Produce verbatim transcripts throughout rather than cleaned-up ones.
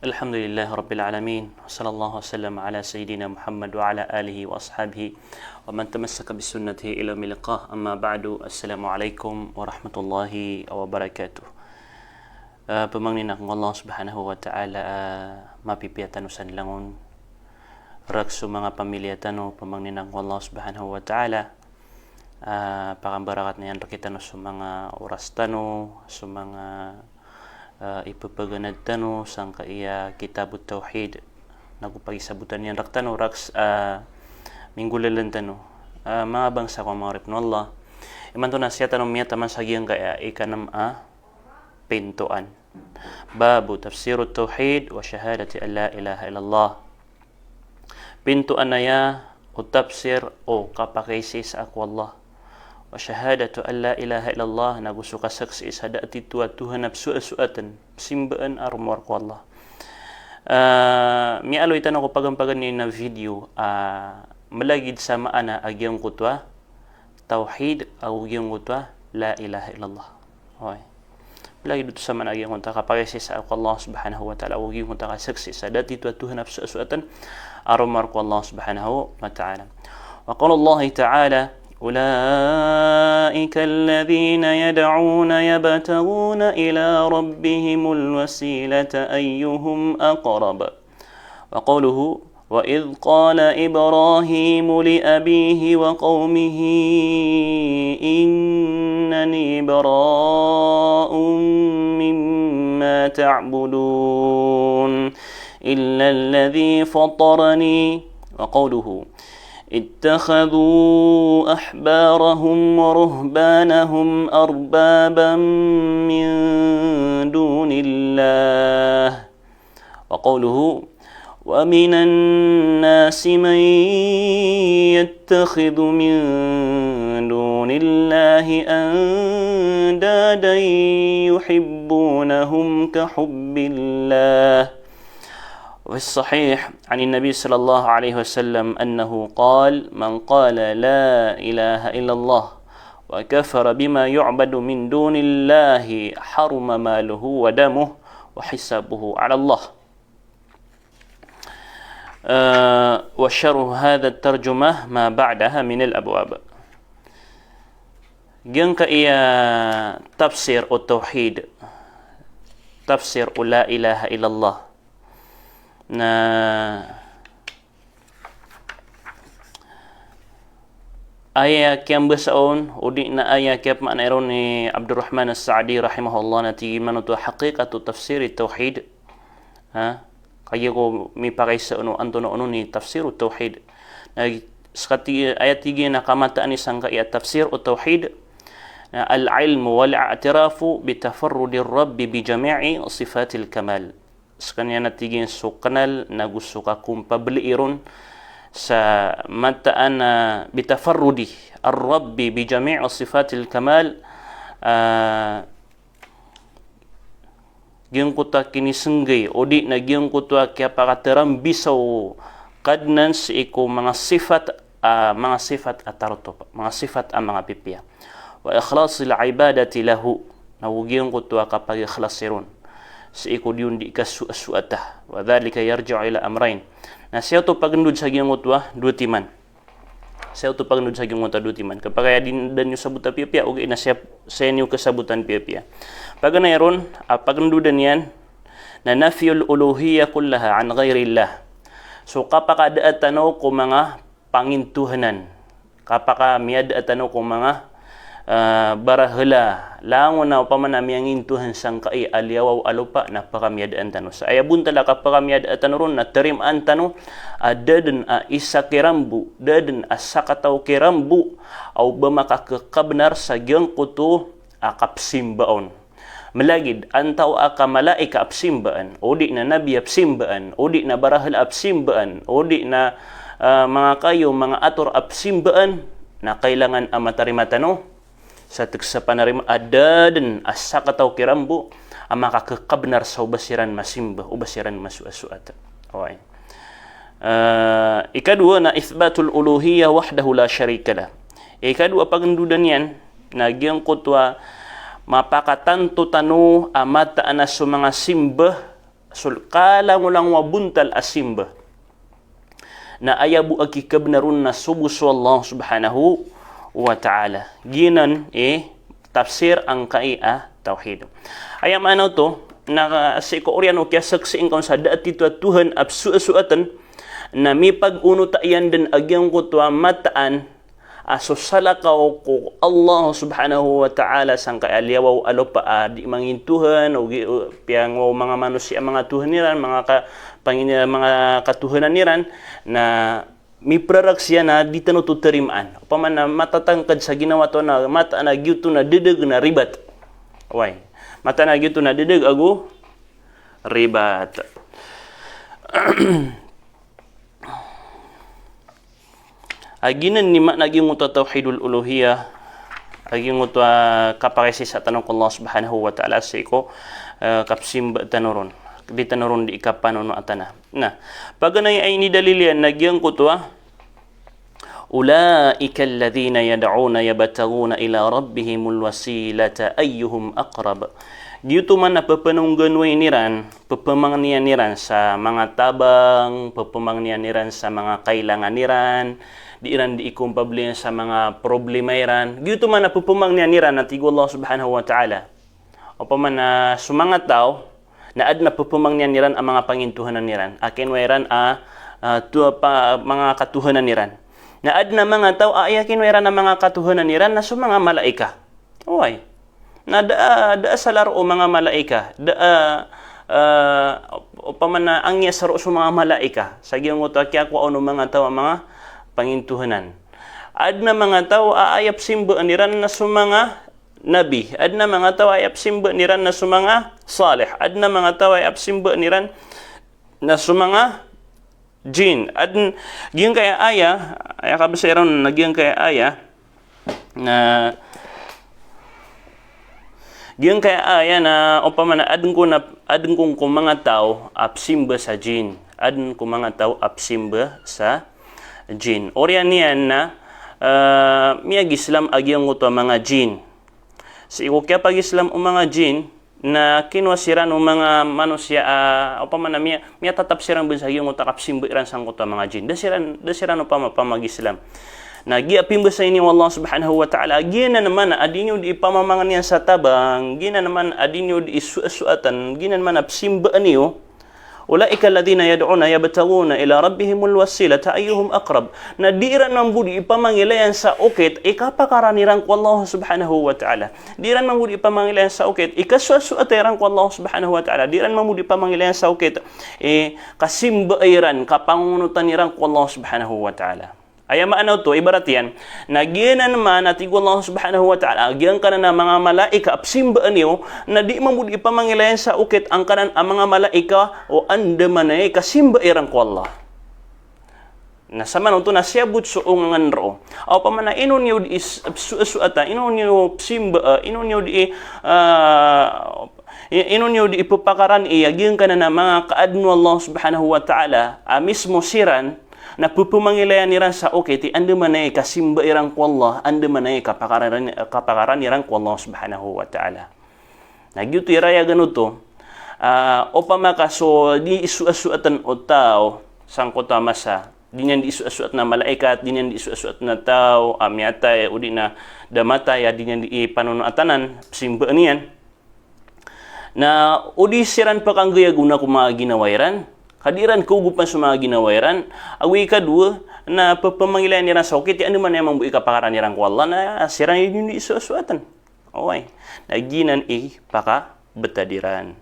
Alhamdulillahi Rabbil Alamin. Wa sallallahu wa sallam ala Sayyidina Muhammad wa ala alihi wa ashabihi wa man tamassaka bi sunnatihi ila yaumil liqa. Amma ba'du. Assalamu alaikum warahmatullahi wabarakatuh. Ah, pamangnin akn ko Allah Subhanahu wa Ta'ala, ah, mapipiya tano san langon. Rk so manga pamilya tano, pamangnin akn ko Allah Subhanahu wa Ta'ala, ah, pakambarakatn iyan rktano so manga oras tano, so manga, ah, ipphaganad tano sangkai a Kitabut Tawhid. Nago pakisabotan iyan rktano, rk s-, ah, minggolalan tano. Ah, manga bangsa ko a manga oripn o Allah. Imanto na sii tano miyataman sa giyangkai a ikanm a pintoan. Babu tafsirut tawhid wa shahadati an la ilaha illallah. Pintoan aya o tafsir o kapakaisaisa ko Allah. Wa shahadatu an la ilaha illallah, nago so kasaksii sa da a titho a Tuhan a psoasoatan, psimbaan a rowar ko Allah. Ah, miyaaloy tano ko paganay-paganay a video, ah, mlagid sa maana a giyangkoto a tawhid, ago giyangkoto a la ilaha illallah. Oway. Lagid oto sa maana a giyangkoto a kapakaisaisa ko Allah Subhanahu wa Ta'ala, ago giyangkoto a kasaksii sa da a titho a Tuhan a psoasoatan a rowar ko Allah Subhanahu wa Ta'ala. Wa qawlullahi ta'ala, ulaika alladhina yad'una yabtaghuna ila rabbihimul wasilata ayyuhum aqrab. وقوله: وإذ قال إبراهيم لأبيه وقومه إنني براء مما تعبدون إلا الذي فطرني. وقوله: اتخذوا أحبارهم ورهبانهم أربابا من دون الله. وقوله: ومن الناس من يتخذ من دون الله أندادا يحبونهم كحب الله. وفي الصحيح عن النبي صلى الله عليه وسلم أنه قال: من قال لا إله إلا الله وكفر بما يعبد من دون الله حرم ماله ودمه وحسابه على الله. Eh, wa sharhu hadha tarjumah ma ba'daha min al-abwab. Giyangkaya tafsir o tawhid, tafsir o la ilaha illallah. Na aya kiyambasa on, odi na aya kiyapmaana iron i Abdurrahman As-Sa'di rahimahullah na tig iyan oto a haqiqatu tafsiri tawhid. Ha? Kagiya ko mipakaiza on o antonaa onon i tafsir o tawhid. Na seka ti-, aya tig iyan a kamataan i sangkaya tafsir o tawhid, na al-ilmu wal i'tirafu bi tafarrudir Rabbi bi jami'i sifatil kamal. Sekaniyan a tig iyan so kenal nago so kakompabli iron sa mataan a bi tafarrudi ar-Rabbi bi jami'i sifatil kamal, ah, giyangkoto a kinisenggay, odi na giyangkoto a kiyapakatarambisa o Kadnan sii ko manga sifat, ah, manga sifat a tarotop, manga sifat a manga pipiya. Wa ikhlasil ibadati lahu, nago giyangkoto a kapagikhlas iron sii ko di on di kasoasoata. Wa dhalika yarji'u ila amrayn. Na sii oto pagndod sa giyangkoto a dowa timan. Sii oto pagndod sa giyangkoto a dowa timan. Kapakay a di niyo sabota piyapiya, ogaid na sii, sii niyo kasabotan piyapiya. Paganay ron a pagndodan iyan na nafyul uluhiyyah kullaha an ghairillah. So kapakadaa tano ko manga pangintohanan. Kapakamiyada tano ko manga, ah, barahala. Langon a opama na miyangintohan sangkai a liyawaw a lopa na pakamiyadaan tano. Sa aya bontal a kapakamiyada tano ron na tarimaan tano a da den a isa kirambo, da den a sakataw kirambo a oba makakekabnar sa giyangkoto a kapsimba on. Malagid antawaa ka malaika a psimbaan, odi na nabi a psimbaan, odi na barahala a psimbaan, odi na, ah, manga kayo, manga ator a psimbaan, na kailangan a matarima tano sa teks a panarima a da den a sakataw kirambo a makakekabnar sa oba siran masimba, oba siran masoasoat. Oway. Eh, ikadowa na ithbatul uluhiyyah wahdahu la sharika lah. Ikadowa a pagndodan iyan na giyangkoto a mapakatanto tano a mataan a so manga simba So kalangolangowan a bontal a simba na aya bo a kikabnar on na so bo so Allah subhanahu wa ta'ala. Giyanan i tafsir angkai a tawhid. Aya maana oto na sii ko oriyan o kiyasaksii ngka on sa da a titho a Tuhan a psoasoatan na mipagonota iyan dn a giyangkoto a mataan a so salakaw ko Allah subhanahu wa ta'ala sangkai a liyawaw a lopa a di mangintohan, o gi-, o piyangowa o manga manosiya a manga tohan iran, manga ka-, pangin-, manga katohanan iran, na mipraraksiyana di tano oto tarimaan. Opama na matatangkd sa ginawa tano na mataan a giyoto na ddag na ribat. Oway. Mataan a giyoto na ddag ago ribat. A giyanan i maana a giyangkoto a tawhidul uluhiyah, a giyangkoto a kapakisisa tano ko Allah subhanahu wa ta'ala sii ko, eh, kapsimba tano ron. Di tano ron di kapanonoatana. Na, paganay a inidalil iyan na giyangkoto a, "Ulaika alladhina yad'una yabtaghuna ila rabbihimul wasilata ayyuhum aqrab." Giyoto man a ppanongganowan iran, pphamangnian iran sa manga tabang, pphamangnian iran sa manga kailangan iran, di iran di ikompabliyan sa manga problema iran. Giyoto man a pphamangnian iran a tig o Allah subhanahu wa ta'ala. Opama na so manga taw na adn a pphamangnian iran a manga pangintohanan iran, a kinowa iran a, a, to-, pa, manga katohanan iran. Na adn a manga taw a aya kinowa iran a manga katohanan iran na so manga malaika. Oway. Na da a, da a salaro o manga malaika, da a, eh, opama na angiyasaro so manga malaika sa giyangkoto a kiyakowa on o manga taw a manga pangintohanan. Adn a manga taw a aya psimbaan iran na so manga nabi. Adn a manga taw a aya psimbaan iran na so manga salih. Adn a manga taw a aya psimbaan iran na so manga jin. Adn, giyangkaya aya, aya kabasa iran na giyangkaya aya, na giyangkaya aya na opama na adn ko na, adn ko ko manga taw a psimba sa jin. Adn ko manga taw a psimba sa jin. Oriyan iyan na, eh, miyagislam a giyangkoto a manga jin. Sii ko kiyapag-Islam o manga jin, na kinowa siran o manga manosiya a, opama na miya-, miyatatap siran bn sa giyangkoto a kapsimba iran sangkoto a manga jin. Da siran, da siran opama pamag-Islam. Na giya pimbasa ini o Allah subhanahu wa ta'ala, giyanan man a di niyo di ipamamangnian sa tabang, giyanan man a di niyo di isoasoatan, giyanan man a psimbaan iyo, "Ulaika alladhina yad'una yabtaghuna ila rabbihimul wasilata ayyuhum aqrab." Na di iran mambo di ipamangilayan sa okit i kapakaran iran ko Allah subhanahu wa ta'ala. Di iran mambo di ipamangilayan sa okit i kasoasoata iran ko Allah subhanahu wa ta'ala. Di iran mambo di ipamangilayan sa okit i kasimba iran, kapangonotan iran ko Allah subhanahu wa ta'ala. Aya maana oto, ibarat iyan, na giyanan man a tig o Allah subhanahu wa ta'ala, giyangkanan a manga malaika a psimbaan iyo, na di mambo di ipamangilayan sa okit angkanan a manga malaika o andamanaya i kasimba iran ko Allah. Na samanoto na siyabot so ongangan roo. Opama na ino niyo di is-, soasoata, ino niyo psimbaa, ino niyo di, ah, i-, ino niyo di ipapakaran iya giyangkanan a manga kaadn o Allah subhanahu wa ta'ala, a mismo siran, na ppamangilayan iran sa okit i andamanaya i kasimba iran ko Allah, andamanaya i kapakaran, kapakaran iran ko Allah subhanahu wa ta'ala. Na giyoto i rayagan oto, ah, opama ka so di isoasoatan o taw sangkoto a masa, di niyan di isoasoatan a malaikat, di niyan di isoasoatan a taw a miyatay, odi na da matay, a di niyan di ipanonoatanan, psimbaan iyan. Na o di siran pakanggayagona ko manga ginawa iran, ka di iran kaogopan so manga ginawa iran, ago ikadowa, na ppamangilayan iran sa okit i andamanaya mambo i kapakaran iran ko Allah, na siran i di niyo di isoasoatan. Oway. Na giyanan i pakabtad iran.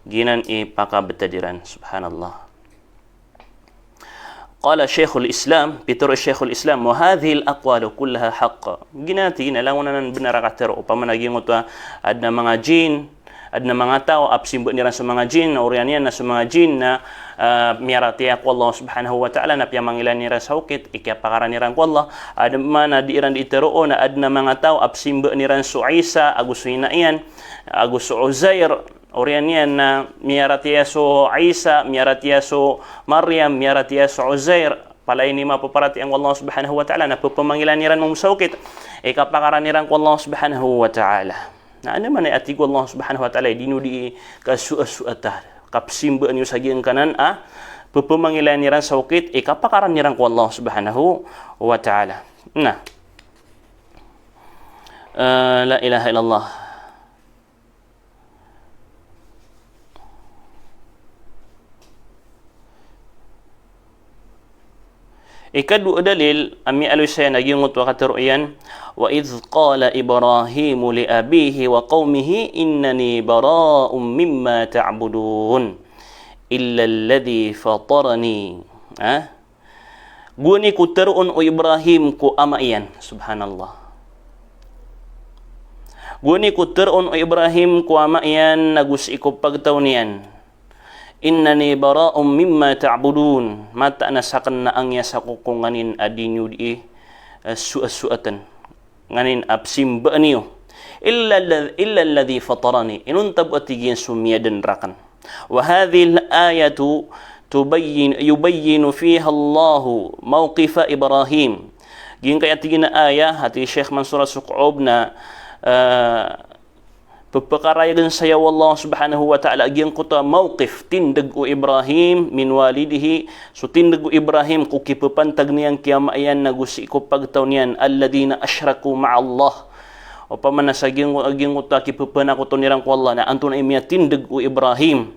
Giyanan i pakabtad iran. Subhanallah. Qala Shaykhul Islam, pitharo o Shaykhul Islam, "Wa hadhihil aqwalu kullaha haqq." Giyanan, tig iyan, a langon anan bnar a katharo. Opama na giyangkoto a adn a manga jin, adn a manga taw a psimbaan iran so manga jin, na oriyan iyan na so manga jin na, ah, miyaratiyaya ko Allah subhanahu wa ta'ala, na piyamangilayan iran sa okit i kiyapakaran iran ko Allah. Adn man a di iran di itharoon a adn a manga taw a psimbaan iran so Isa ago so ina iyan, ago so Uzair. Oriyan iyan na miyaratiyaya so Isa, miyaratiyaya so Maryam, miyaratiyaya so Uzair. Palaya ini mapaparatiyaya ko Allah subhanahu wa ta'ala, na ppamangilayan iran mambo sa okit i kapakaran iran ko Allah subhanahu wa ta'ala. Na andamanaya a tig o Allah subhanahu wa ta'ala i di niyo di kasoasoata. kapsimbaan iyo sa giyangkanan a pepemangilayan iran sa okit i kapakaran iran ko Allah Subhanahu wa Ta'ala. Na, eh, la ilaha illallah. Ikadowa a dalil a miyaaloy saya na giyangkoto a katharo iyan, "Wa idh qala Ibrahimu li abihi wa qawmihi innani bara'un mimma ta'budun illa alladhi fatarani." Ha? Gowani ko tharoon o Ibrahim ko ama iyan. Subhanallah. Gowani ko tharoon o Ibrahim ko ama iyan nago sii ko pagtaw niyan. "Innani bara'un mimma ta'budun." Mataan a sakn na angiyas ako ko nganin a di niyo di, eh, soasoatn. Nganin a psimbaan iyo. "Illa alladh-, illa alladhi fatarani." Inonta bo a tig iyan so miyadn rakn. "Wa hadhihil ayatu tubayyin-, yubayyinu fiha Allahu mawqifa Ibrahim." Giyangkaya tig iyan a ayah, a tig i Sheikh Mansur As-Suqub na, eh, pepakarayagan saya o Allah Subhanahu wa Ta'ala a giyangkoto a mawqif, tindg o Ibrahim, min walidihi, so tindg o Ibrahim ko kipepantag niyan ki ama iyan nago sii ko pagtaw niyan, "Alladhina ashraku ma'allah." Opama na sa giyang-, giyangkoto a kipepanakoton iran ko Allah, na antonaa i miyatindg o Ibrahim.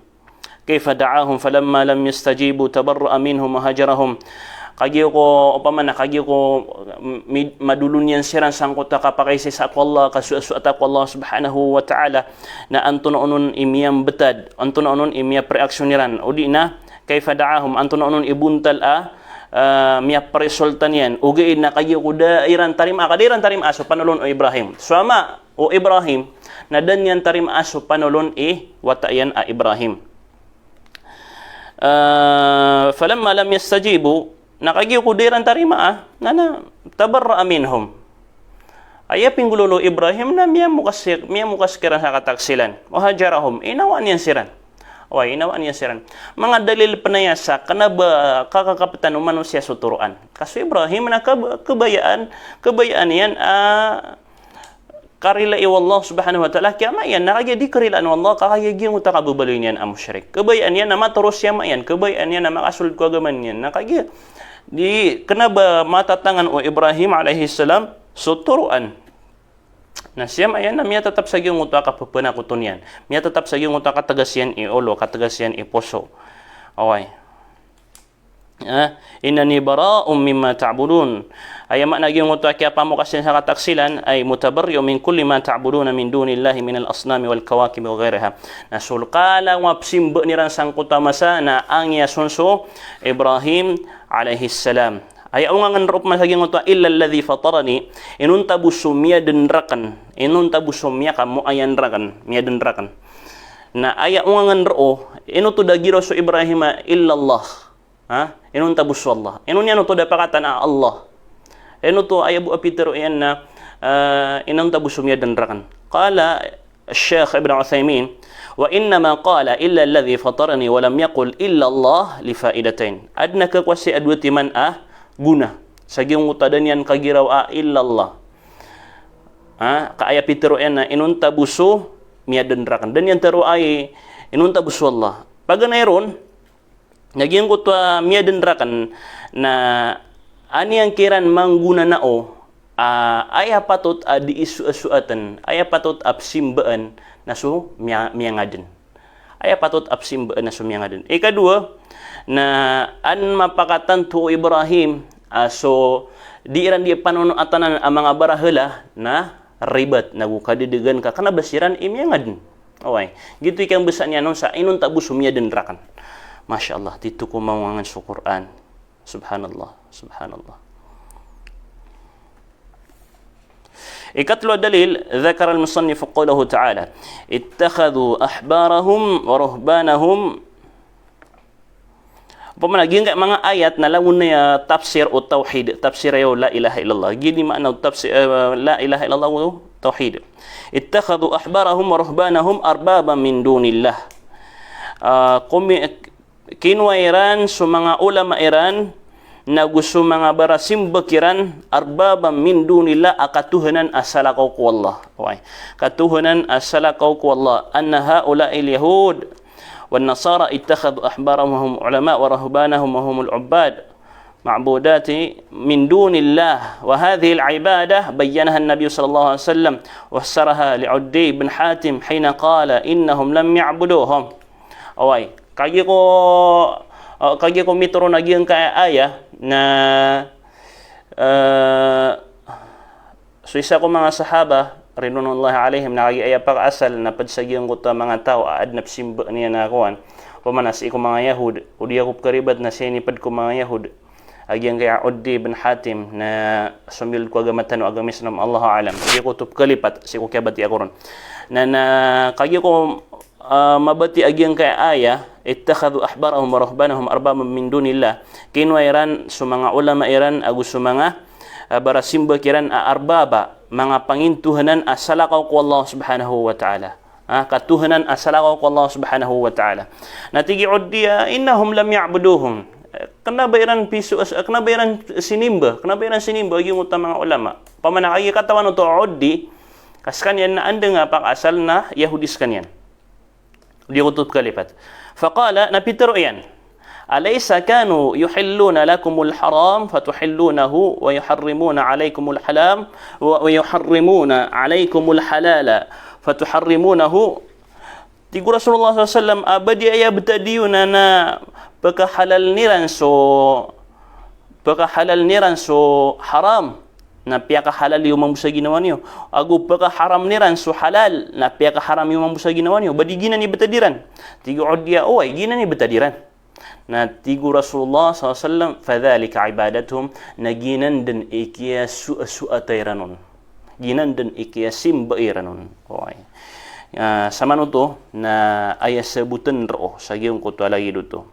"Kayfa da'ahum falamma lam yastajibu tabarra'a minhum wa hajarahum." Kagiya ko, opama na, kagiya ko, mm, mid-, madolon iyan siran sangkoto a kapakaisa ko Allah, kasoasoata ko Allah Subhanahu wa Ta'ala, na antonaa onon i miyambtad, antonaa onon i miyapreaksyon iran, odi na, "Kayfa da'ahum," antonaa onon i bontal a, eh, miyapresulta niyan, ogaid na kagiya ko da iran tarimaa, ka da iran tarimaa so panolon o Ibrahim. So ama o Ibrahim, na da niyan tarimaa so panolon i wata iyan a Ibrahim. Eh, falamma lam yastajibu, na kagiya ko da iran tarimaa, na, na, tabarra'a minhum. Aya pinggolawla o Ibrahim na miyamokas, miyamokas kiran sa kataksilan. Wa hajarahum, inawaan iyan siran. Oway, inawaan iyan siran. Manga dalil pn aya sa kna ba kakakaptan o manosiya so toroan. Ka so Ibrahim na kab-, kabayaan, kabayaan iyan a karilai o Allah Subhanahu wa Ta'ala ki ama iyan, na kagiya di karilaan o Allah, ka kagiya giyangkoto a kababaloy niyan a mushrik. Kabayaan iyan a matoro si ama iyan, kabayaan iyan a makasold ko agama niyan. Na kagiya di kna ba matatangan o Ibrahim alayhis salam so toroan. Na si ama iyan na miyatatap sa giyangkoto a kapepanakoton iyan. Miyatatap sa giyangkoto a katgas iyan i olo, katgas iyan i poso. Oway. Ah, "Innani bara'un mimma ta'budun." Aya maana giyangkoto a kiyapamokas iyan sa kataksilan, ay mutabarri'un min kulli ma ta'buduna min dunillahi minal asnami wal kawakib wa ghayriha. Na so kala a psimbaan iran sangkoto a masa na angiyas on so Ibrahim alayhis salam. Aya ongangen roo pman sa giyangkoto a "illa alladhi fatarani", inonta bo so miyadn rakn, inonta bo so miyakamoayan rakn, miyadn rakn. Na aya ongangen roo, ino oto da giraw so Ibrahim a "illallah". Ha? Inonta bo so Allah. Ino niyan oto da pakatan a Allah. Ino oto aya bo a pitharo iyan na, eh, inonta bo so miyadn rakn. Qala Sheikh Ibn Uthaymin, "Wa innama qala illa alladhi fatarani wa lam yaqul illa Allah li fa'idatain." Adn a khakwasi a dowa timan a gona sa giyangkoto a da niyan kagiraw a "illa Allah". Ha? Ka aya pitharo iyan na inonta bo so miyadn rakn. Da niyan tharoa i inonta bo so Allah. Paganay ron, na giyangkoto a miyadn rakn na an iyan kiran manggonanao a aya patot a dii soasoatn, aya patot a psimbaan na so miya-, miyangadn. Aya patot a psimbaan na so miyangadn. Ikadowa, na an mapakatanto o Ibrahim a so dii ran dii panonoatanan a manga barahala na ribat, nago kadadagan ka kna ba siran i miyangadn. Oway. Giyoto i kiyambasa niyan on sa inonta bo so miyadn rakn. Masha Allah, tito ko maongangen so Qur'an. Subhanallah, subhanallah. Ikatlo a dalil, dhakara al-musannif qawlahu ta'ala, "Ittakhadhu ahbarahum wa ruhbanahum." Opama na giyangkai manga ayat na langon iyan a tafsir o tawhid, tafsir iyan o la ilaha illallah. Giya i maana o tafsir, eh, la ilaha illallah o tawhid. "Ittakhadhu ahbarahum wa ruhbanahum arbaban min dunillah." Ah, komi-, kinowa iran so manga olama iran, nago so manga barasimbag iran, arbaban min dunillah, a katohanan a salakaw ko Allah. Oway. Katohanan a salakaw ko Allah. "Anna ha'ula'il yahud." والنصارى اتخذوا أحبارهم وهم علماء ورهبانهم وهم العباد معبودات من دون الله، وهذه العبادة بينها النبي صلى الله عليه وسلم وفسرها لعدي بن حاتم حين قال: إنهم لم يعبدوهم. Oway, kagiya ko, ah, kagiya ko mitoron a giyangkai a ayat na, ah, so isa ko manga sahaba, ridwanullahi alaihim, na kagiya aya pakaasal na pd sa giyangkoto a manga taw a adn a pzimbaan iyan a kowan. Opama na sii ko manga Yahud, o di ako pkharibat na sii pd ko manga Yahud a giyangkai a Addi bin Hatim na somiyolod ko agama tano a agama Islam, Allahu a'lam. Di ako oto pkhalipat sii ko kiyabatiya ko ron. Na, na kagiya ko ah, mabatiya a giyangkai a ayat, "Ittakhadhu ahbarahum wa ruhbanahum arbaban min dunillah." Kinowa iran so manga ulama iran ago so manga, ah, barasimbag iran a arbaba, manga pangintohanan a salakaw ko Allah Subhanahu wa Ta'ala. Ah, katohanan a salakaw ko Allah Subhanahu wa Ta'ala. Na tig i Addi a, "Innahum lam ya'buduhum." Eh, kna ba iran piso, eh, kna ba iran sinimba, kna ba iran sinimba a giyangkoto a manga ulama. Opama na kagiya katawan oto o Addi, ka skaniyan na anda nga pakaasal na Yahudi skaniyan. Di ako oto pkhalipat. Faqala, na pitharo iyan, "Alaysa kanu yuhilluna lakumul haram fatuhillunahu wa yuharrimuna alaykumul halam wa, wa yuharrimuna alaykumul halala fatuharrimunahu?" Tig o Rasulullah sallallahu alayhi wasallam, a ba di aya btad iyo na, na pkhahalal iran so, pkhahalal iran so haram na piyakahalal iyo mambo sa ginawa niyo. Ago pkhaharam iran so halal na piyakaharam iyo mambo sa ginawa niyo. Ba di giyanan i btad iran? Tig o Addi a, oway, giyanan i btad iran. Na tig o Rasulullah sallallahu alayhi wasallam, "Fadhalika ibadatuhum," na giyanan dn i kiyasoasoata iran on. Giyanan dn i kiyasimba iran on. Oway. Ah, samanoto na aya sabotn roo sa giyangkoto a lagid oto.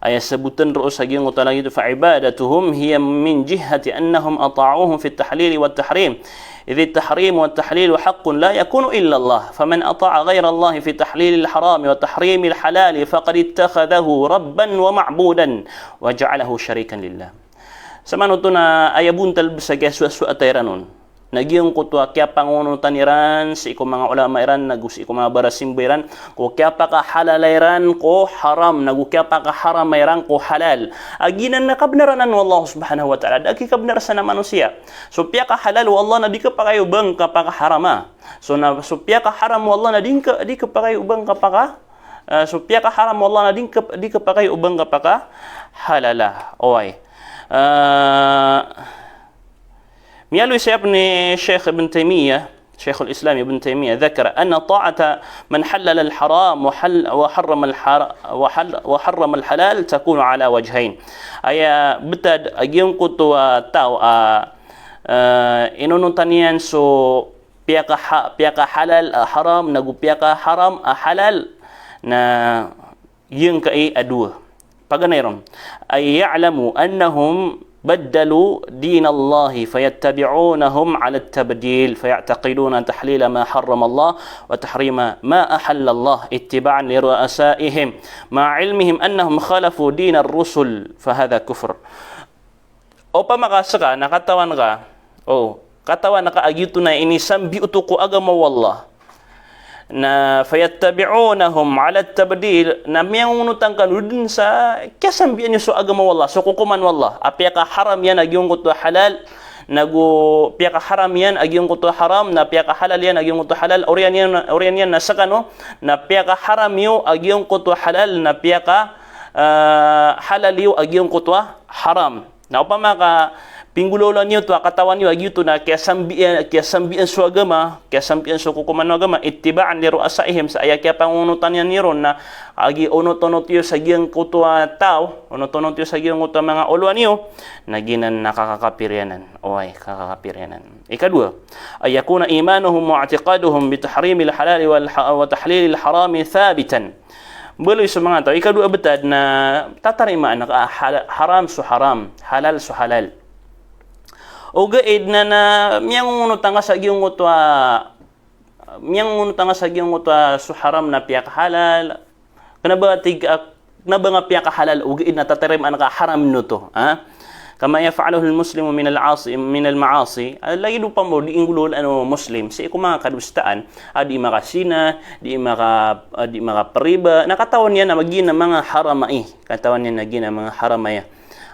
Aya sabotn roo sa giyangkoto a lagid oto, "Fa ibadatuhum hiya min jihati annahum ata'uhum fit tahlili wat tahrim. Idh at tahrimu wat tahlilu haqqun la yakunu illa Allah. Faman ata'a ghayra Allah fi tahlilil harami wa tahrimil halali faqad ittakhadhahu rabban wa ma'budan wa ja'alahu sharikan lillah." Samanoto na aya bontal bs a kiyasoasoata iran on na giyangkoto a kiyapangonotan iran sii ko manga ulama iran, nago sii ko manga barasimba iran, ko kiyapakahalala iran ko haram, nago kiyapakaharama iran ko halal. A giyanan na kabnar anan o Allah Subhanahu wa Ta'ala, da a kikabnar san a manosiya. So piyakahalal o Allah na di kapakay o ba ngka pakaharama. So na, so piyakaharam o Allah na di ngka, di kapakay o ba ngka paka, ah, so piyakaharam o Allah na di ngka, di kapakay o ba ngka pakahalala. Oway. Ah, Miyaaloy saya pn i Sheikh Ibn Taymiyyah, Sheikhul Islam Ibn Taymiyyah, ذكر أن طاعة من حلل الحرام وحل-، وحرم الحر-، وحل-، وحرم الحلال تكون على وجهين. Aya btad a giyangkoto a taw a, eh, inonotan iyan so piyakaha-, piyakahalal a haram, nago piyakaharam a halal, na giyangkai a dowa. Paganay ron. Ay ya'lamu annahum baddalu dinallahi fayattabi'unahum 'ala at-tabdil, faya'taqiduna tahlila ma harrama Allah wa tahrima ma ahalla Allah ittiba'an li ru'asaihim, ma'a ilmihim annahum khalafu dinar rusul, fahadha kufr. Opama ka ska na katawan ka, o, katawan ka a giyoto na inisambi oto ko agama o Allah. Na fayattabi'unahum 'ala tabdil, na miyangonotan kano dn sa kiyasambian iyo so agama o Allah, so kokoman o Allah. A piyakaharam iyan a giyangkoto a halal, nago piyakaharam iyan a giyangkoto a haram, na piyakahalal iyan a giyangkoto a halal, oriyan iyan, oriyan iyan na skano, na piyakaharam iyo a giyangkoto a halal, na piyaka, eh, halal iyo a giyangkoto a haram. Na opama ka pinggolawla niyo oto a katawan iyo a giyoto na kiyasambian, kiyasambian so agama, kiyasambian so kokoman o agama, ittiba'an li ru'asaihim, sa aya kiyapangonotan iyan iron na agi onot-onot iyo sa giyangkoto a taw, onot-onot iyo sa giyangkoto a manga olowan iyo, na giyanan na kakakapir iyanan. Oway, kakakapir iyanan. Ikadowa, ay yakuna imanuhum wa i'tiqaduhum bi tahrimil halali wal ha-, wa tahlilil harami thabitan. Mbaloy so manga taw. Ikadowa a btad na tatarimaan ka a hal-, haram so haram, halal so halal. Ogaid na, na miyangonotan ka sa giyangkoto a, miyangonotan ka sa giyangkoto a so haram na piyakahalal. Kna ba tig a, kna ba nga piyakahalal, ogaid na tatarimaan ka a haram oto, ha? Kama yaf'aluhul muslimu minal 'asi-, minal ma'asi. Ah, lagid o pambo di inggolawlaan o Muslim sii ko manga kadosaan. Ah, di makazina, di maka-, ah, di makapariba. Na katawan iyan a giya na manga haram ai. Katawan iyan a giya na manga haram aya.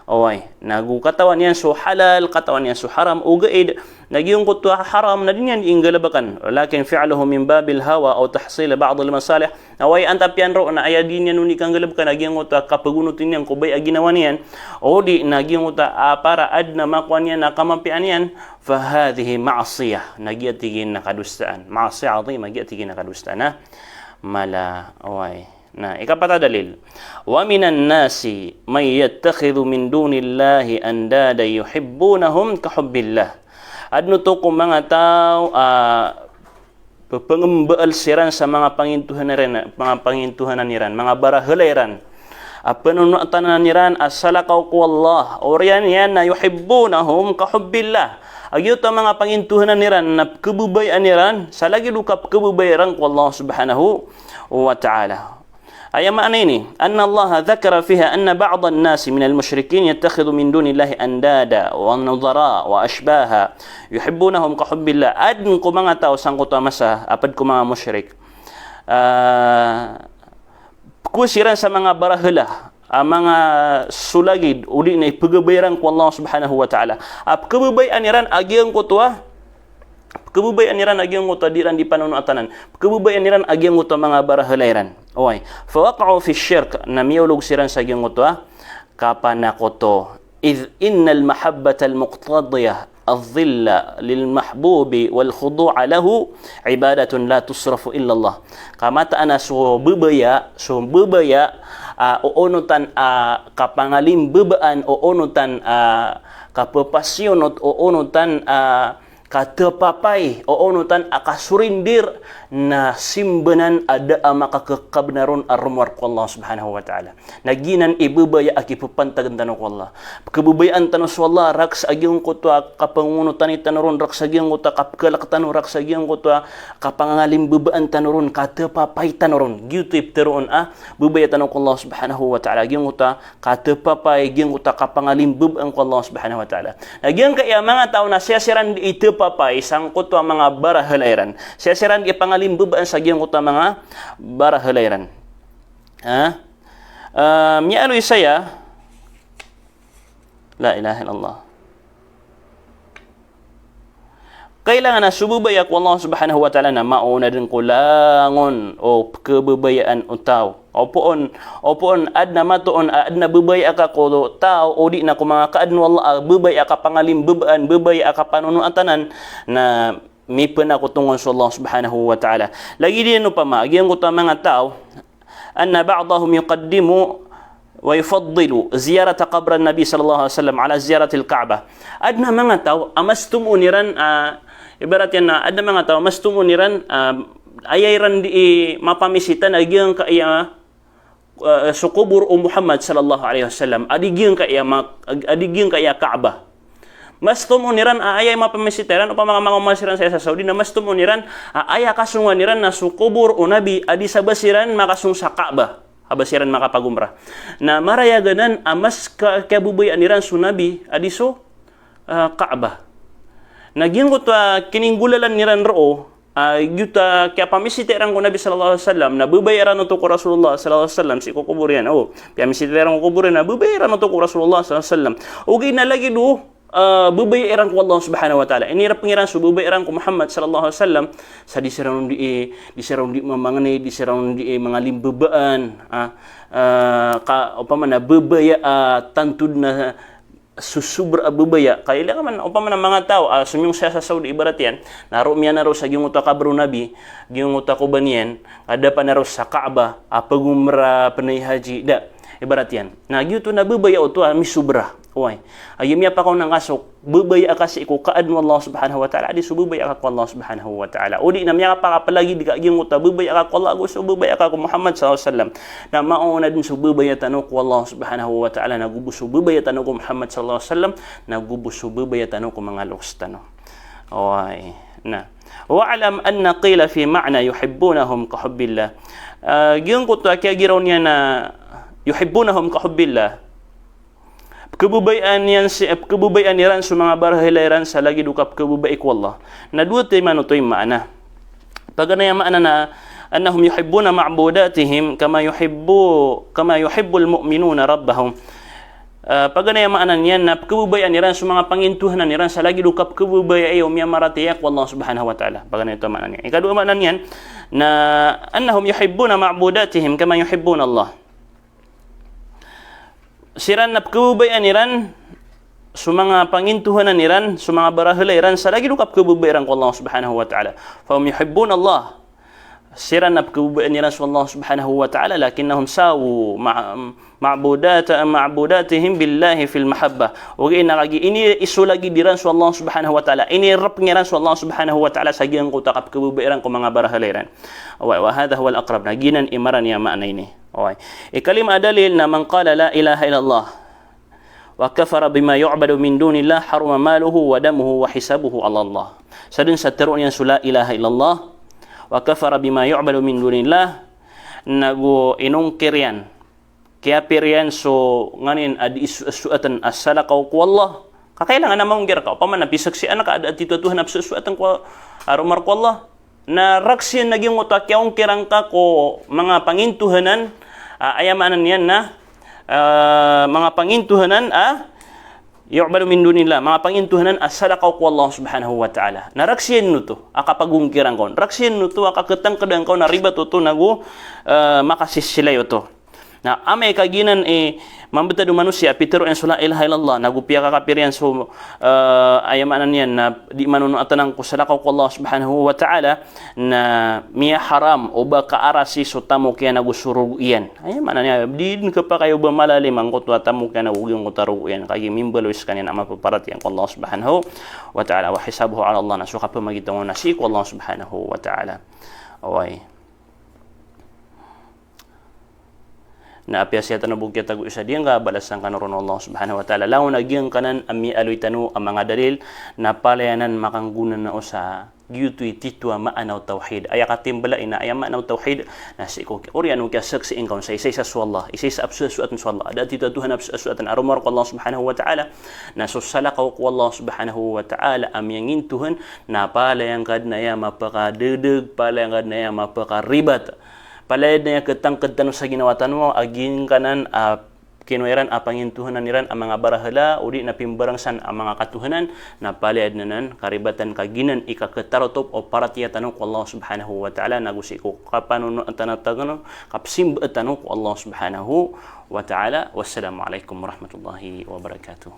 Oway, nago katawan iyan so halal, katawan iyan so haram, ogaid na giyangkoto a haram na di niyan di inggalabakan. Walakin fi'luhu min babil hawa aw tahsil ba'dil masalih. Oway, antap iyan roo na aya di niyan on di kanggalabkan a giyangkoto a kapagonoti niyan ko baya a ginawa niyan, o di na giyangkoto a para adn a makowa niyan a kamapiyaan iyan, fahadhihi ma'siyah, na giya tig iyan na kadosaan. Ma'siyah 'azimah, giya tig iyan na kadosaan a mala. Oway. Na, ikapat a dalil. Wa minan nasi man yattakhidhu min dunillahi andada yuhibbunahum ka hubbillah. Adn oto ko manga taw a pphangmbaal siran sa manga pangintohanan iran, manga pangintohanan iran, manga barahala iran a panonotanan iran a salakaw ko Allah. Oriyan iyan na yuhibbunahum ka hubbillah. A giyoto a manga pangintohanan iran na pkhababayaan iran sa lagid o kapkhababayai ran ko Allah subhanahu wa ta'ala. Aya maana ini, anna Allah dhakara fiha anna ba'dan nasi minal mushrikin yattakhidhu min dunillahi andada wa nudhara wa ashbaha yuhibbunahum ka hubbillah. Adn ko manga taw sangkoto a masa a pd ko manga mushrik, ah, pkhawa siran sa manga barahala a manga solagid o di na ipkhababayai ran ko Allah subhanahu wa ta'ala. A pkhababayaan iran a giyangkoto a Pkhababayaan iran a giyangkoto a di iran di panonotanan. Pkhababayaan iran a giyangkoto a manga barahala iran. Oway. Fawaqa'u fi shirk, na miyaolog siran sa giyangkoto a kapanakoto. Idh innal mahabbatal muqtadiyah adh-dhilla lil mahbubi wal khudu'a lahu ibadatun la tusrafu illallah. Ka mataan a so babaya, so babaya, ah, oonotan a kapangalimbabaan, oonotan a kapapasiyonot, oonotan a katapapay, oonotan a kasorindir, na simba nan a da a makakakabnar on a rowar ko Allah subhanahu wa ta'ala. Na giyanan i babaya a kipapantagn tano ko Allah. Pkhababayaan tano so Allah, rakhs a giyangkoto a kapangonotani tano ron, rakhs a giyangkoto a kapkhalk tano, rakhs a giyangkoto a kapangalimbabaan tano ron, katapapay tano ron. Giyoto i ptharoon a babaya tano ko Allah subhanahu wa ta'ala. Giyangkoto a katapapay, giyangkoto a kapangalimbabaan ko Allah subhanahu wa ta'ala. Na giyangkaya manga taw na siya siran di itapapay sangkoto a manga barahala iran. Siya siran di ipangalimbabaan sa giyangkoto a manga barahala iran. Ha? Ah, miyaaloy saya. La ilaha illallah. Kailangan a so babaya ko Allah subhanahu wa ta'ala na maona dn ko langon o pkhababayaan o taw. Opama, opama adn a matoon a adn a babaya ka ko taw, o di na ko manga kaadn o Allah a babaya a kapangalimbabaan, babaya a kapanonotanan, na mipanakoto nggon so Allah subhanahu wa ta'ala. Lagid iyan opama, giyangkoto a manga taw, anna ba'dahum yuqaddimu wa yufaddilu ziyarata qabrin Nabi sallallahu alaihi wasallam ala ziyaratil Ka'bah. Adn a manga taw a mas tomo iran, ah, ibarat iyan na adn a manga taw a mas tomo iran, ah, aya iran di mapamisita na giyangkaya, ah, so kobor o Muhammad sallallahu alaihi wasallam. A di giyangkaya ma-, a di giyangkaya Ka'bah. Mas tomo iran a aya mapamisita iran, opama ka makaoma siran sa Saudi, na mas tomo iran a aya kasongan iran na so kobor o Nabi a di sa ba siran makasong sa Ka'bah, a ba siran makapagomra. Na maraya anan a mas ka-, kababayaan iran so Nabi a di so, ah, Ka'bah. Na giyangkoto a kininggolalan iran roo, ah, giyoto a kiyapamisita iran ko Nabi sallallahu alaihi wasallam, na babaya iran oto ko Rasulullah sallallahu alaihi wasallam sii ko kobor iyan. O, piyamisita iran ko kobor iyan, na babaya iran oto ko Rasulullah sallallahu alaihi wasallam. Ogaid na lagid o, ah, babaya iran ko Allah subhanahu wa ta'ala. Inirapeng iran so babaya iran ko Muhammad sallallahu alaihi wasallam sa di siran di, di siran di mamangni, di siran di mangalimbabaan, ah, ah, ka, opama na babaya, ah, tanto na sosobra a babaya. Kailangan man, opama na manga taw a somiyong sa Saudi ibarat iyan, na roo miyanan roo sa giyangkoto a kabr o Nabi, giyangkoto a koban iyan, a da pn roo sa Ka'bah a pagomra, pnay haji, da. Ibarat iyan. Na giyoto na babaya oto a misobra. Oway. A giya miyapakaona ngka so babaya ka sii ko kaadn o Allah subhanahu wa ta'ala, a di so babaya ka ko Allah subhanahu wa ta'ala. O di na miyakapakapalagid ka giyangkoto a babaya ka ko Allah ago so babaya ka ko Muhammad sallallahu alaihi wasallam. Na maona dn so babaya tano ko Allah subhanahu wa ta'ala, na go bo so babaya tano ko Muhammad sallallahu alaihi wasallam, na go bo so babaya tano ko manga loks tano. Oway. Na. Wa'lam anna qila fi ma'na yuhibbunahum ka hubbillah. Ah, giyangkoto a kiyagiraw niyan na yuhibbunahum ka hubbillah. Pkhababayaan iyan si, eh, pkhababayaan iran so manga barahala iran sa lagid o kapkhababayai ko Allah. Na dowa timan oto i maana. Paganay a maana na, annahum yuhibbuna ma'budatihim kama yuhibbu, kama yuhibbul mu'minuna rabbahum. Ah, paganay a maana niyan na pkhababayaan iran so manga pangintohanan iran sa lagid o kapkhababayai o miyamaratiyaya ko Allah Subhanahu wa Ta'ala. Paganay oto a maana niyan. Ikadowa a maana niyan na, annahum yuhibbuna ma'budatihim kama yuhibbuna Allah. Siran na pkhababayaan iran so manga pangintohanan iran, so manga barahala iran sa lagid o kapkhababayai iran ko Allah Subhanahu wa Ta'ala. Fahum yuhibbuna Allah. Siran na pkhababayaan iran so Allah Subhanahu wa Ta'ala, lakinnahum sawu ma-, ma'budat-, ma'budatihim billahi fil mahabbah. Ogaid na kagiya iniisolagid iran so Allah Subhanahu wa Ta'ala. Inirepeng iran so Allah Subhanahu wa Ta'ala sa giyangkoto a kapkhababayai iran ko manga barahala iran. Wa, wa hadha huwal aqrab. Na giyanan i marani a maana ini. Oway. Ikalima a dalil na man qala la ilaha illallah wa kafara bima yu'badu min dunillah haruma maluhu wa damuhu wa hisabuhu ala Allah. Sadn sa tharoon iyan so la ilaha illallah wa kafara bima yu'badu min dunillah, nago inongkir iyan, kiyapir iyan so nganin a di iso-, soatan a salakaw ko Allah. Ka kailangan a maongkir ka, opama na pisaksian ka a da a tito a Tuhan a psosoatan ko, a romar ko Allah. Na rakhs iyan na giyangkoto a kiyaongkiran ka ko manga pangintohanan, ah, aya maana niyan na, ah, manga pangintohanan a yu'badu min dunillah, manga pangintohanan a salakaw ko Allah Subhanahu wa Ta'ala. Na rakhs iyan oto a kapagongkiran ka on. Rakhs iyan oto a kaketangkedan ka on a ribat oto nago, eh, makasisilay oto. Na amay ka giyanan i mambtad o manosiya a pitharo iyan so la ilaha illallah, nago piyakakapir iyan so, eh, aya maana niyan na di manonoat anan ko salakaw ko Allah Subhanahu wa Ta'ala, na miyaharam o ba kaarasi so tamok iyan nago so rogo iyan. Aya maana niyan, di dn khapakay o ba malalim angkoto a tamok iyan nago giyangkoto a rogo iyan. Kagiya mimbaloy skaniyan a mapaparatiyaya ko Allah Subhanahu wa Ta'ala. Wa hisabuhu ala Allah, na so kapamagitan on na sii ko Allah Subhanahu wa Ta'ala. Oway. Na apiya sii tano bo kiyatago isa diyangka, balasan kano ron o Allah Subhanahu wa Ta'ala. Langon a giyangkanan a miyaaloy tano a manga dalil, na palaya anan makanggona o sa giyoto i tito a maana o tawhid. Aya katimbala ina, aya maana o tawhid, na sii ko oriyan o kiyasaksian ka on sa isaisa so Allah, isaisa a psosoatan so Allah. A da a tito a Tuhan a psosoatan a romar ko Allah Subhanahu wa Ta'ala. Na so salakaw ko Allah Subhanahu wa Ta'ala a miyangintohan, na palaya ngka dn aya mapakadagdag, palaya ngka dn aya mapakaribat. Palaya dn aya ketangked tano sa ginawa tano a giyangkanan a kinowa iran a pangintohanan iran a manga barahala, odi na pimbarangsan a manga katohanan, na palaya dn anan karibatan ka giyanan i kaketarotop o paratiyaya tano ko Allah Subhanahu wa Ta'ala, nago sii ko kapanonoatan tano, kapsimba tano ko Allah Subhanahu wa Ta'ala. Wassalamu alaikum warahmatullahi wabarakatuh.